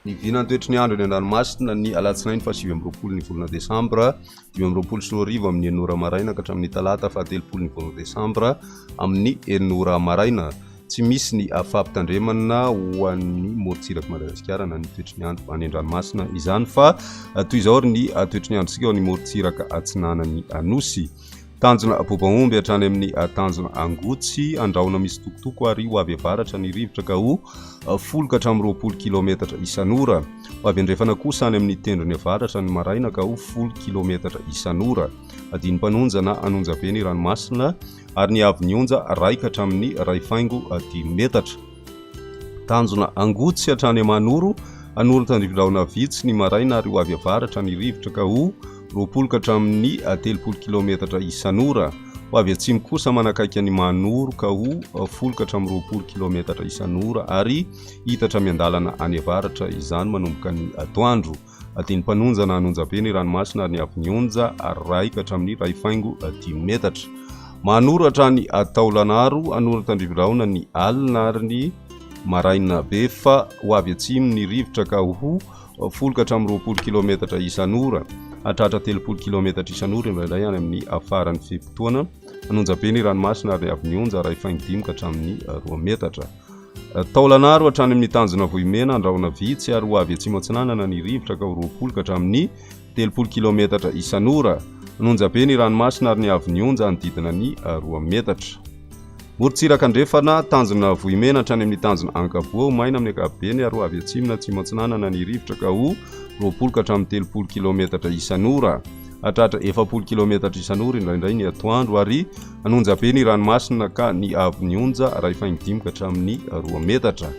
Ny vinan'ny toetry ny andro eny an-dranomasina ny alatsinainy faha 29 ny volana desambra 2025 amin'ny enina ora maraina ka hatramin'ny talata faha 30 ny volana desambra amin'ny enina ora maraina. Tsy misy ny fampitandremana ho an'ny morontsirak'i Madagasikara na ny toetry ny andro any an-dranomasina izany fa toy izao ary ny toetry ny androntsika ao amin'ny morontsiraka atsinanan'ny Nosy. Tanjona Bobaomby hatrany amin'ny tanjona Angotsy, Andrahona misy tokotoko ary ho avy avaratra ny rivotra ka ho folo ka hatramin'ny 20 kilaometatra isan'ora. Ho avy andrefana kosa any amin'ny tendrony avaratra ny maraina ka ho folo kilaometatra isan'ora. Adin'ny-mpanonja na an'onjabe ny ranomasina ary ny haavon'ny onja iray ka hatramin'ny iray faingo dimy metatra. Tanjona Angotsy hatrany Manoro, Anoro tandrifindrahona vitsy ny maraina ary ho avy avaratra ny rivotra ka ho 20 ka hatramin'ny 30 kilaometatra isan'ora. Ho avy atsimo kosa manakaiky an'i Manoro ka ho folo ka hatramin'ny 20 kilaometatra isan'ora ary hitatra miandalana any avaratra izany manomboka ny atoandro. Adin'ny mpanonja na an'onjabe ny ranomasina ary ny haavon'ny onja iray ka hatramin'ny iray faingo dimy metatra. Manoro hatrany Taolanaro, Anoro Tandrivirahona ny alina ary ny maraina be fa ho avy atsimo ny rivotra ka ho folo ka hatramin'ny 20 kilaometatra isan'ora, hatratra 30 kilaometatra isan'ora indraindray any amin'ny faran'ny fe-potoana. An'onjabe ny ranomasina ary ny haavon'ny onja iray faingo dimy ka hatramin'ny roa metatra. Taolanaro hatrany amin'ny tanjona Vohimena, Andrahona vitsy ary ho avy atsimo atsinanana ny rivotra ka ho 20 ka hatramin'ny 30 kilaometatra isan'ora. An'onja be ny ranomasina ary ny haavon'ny onja hanodidina ny roa metatra. Morontsiraka andrefana, tanjona Vohimena hatrany amin'ny tanjona Ankaboa, ho maina amin'ny ankapobeny ary ho avy atsimo na atsimo atsinanana ny rivotra ka ho 20 ka hatramin'ny 30 kilaometatra isan'ora. Hatratra 40 kilaometatra isan'ora indraindray ny atoandro ary An'onja be ny ranomasina ka ny haavon'ny onja iray faingo dimy ka hatramin'ny roa metatra.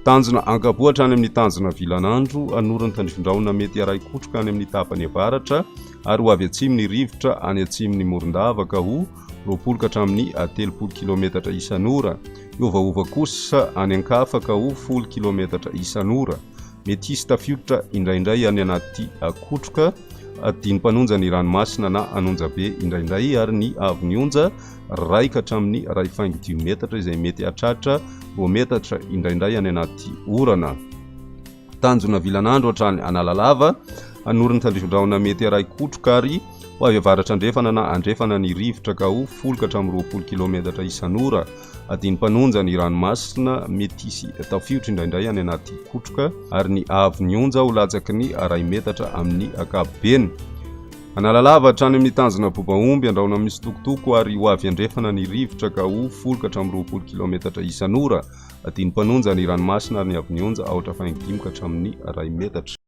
Tanjona Ankaboa hatrany amin'ny tanjona Vilanandro, Anorana tandrifindrahona mety harahi-kotroka any amin'ny tapany avaratra ary ho avy atsimo ny rivotra any atsimon'i Morondava ka ho 20 ka hatramin'ny 30 kilaometatra isan'ora. Hiovaova kosa any an-kafa ka ho folo kilaometatra isan'ora. Mety hisy tafiotra indraindray any anaty kotroka, adino mpanonja ny ranomasina na an'onja be indraindray ary ny haavon'ny onja iray ka hatramin'ny iray faingo dimy metatra izay mety hahatratra roa metatra indraindray any anaty orana. Tanjona vilan'andro hatrany Analalava, Anorony tandrifindrahona mety iray kotroka ary ho avy avaratra andrefana na andrefana ny rivotra ka ho folo ka hatramin'ny 20 kilaometatra isan'ora. Adino mpanonja ny ranomasina, mety hisy tafiotra indraindray any anaty kotroka ary ny haavon'ny onja ho latsaky ny iray metatra amin'ny ankapobeny. Analalava hatrany amin'ny tanjona Bobaomby, Andrahona misitokotoko ary ho avy andrefana ny rivotra ka ho folo ka hatramin'ny 20 kilaometatra isan'ora. Adino mpanonja ny ranomasina ary ny haavon'ny onja aotra faingo dimy ka hatramin'ny iray metatra.